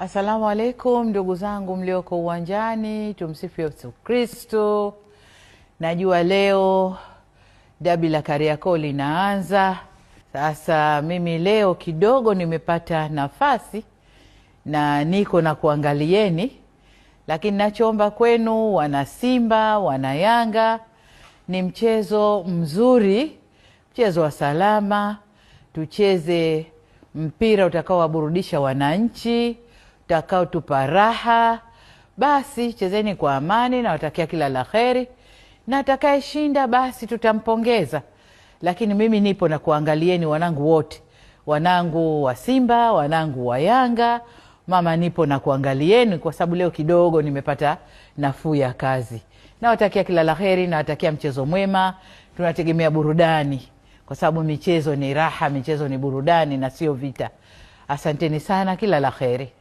Asalamu alaikum ndugu zangu mlioko uwanjani, tumsifu Yesu Kristo. Najua leo dabi la Kariakoo linaanza. Sasa mimi leo kidogo nimepata nafasi na niko na kuangalieni, lakini nachoomba kwenu wana Simba, wana Yanga, ni mchezo mzuri, mchezo wa salama, tucheze mpira utakaowaburudisha wananchi, utakaotupa raha. Basi chezeni kwa amani, nawatakia kila la kheri, na atakayeshinda basi tutampongeza. Lakini mimi nipo na kuangalieni wanangu wote, wanangu wa Simba, wanangu wa Yanga, mama nipo na kuangalieni kwa sababu leo kidogo nimepata nafuu ya kazi. Nawatakia kila la heri, nawatakia mchezo mwema. Tunategemea burudani kwa sababu michezo ni raha, michezo ni burudani na sio vita. Asanteni sana, kila la heri.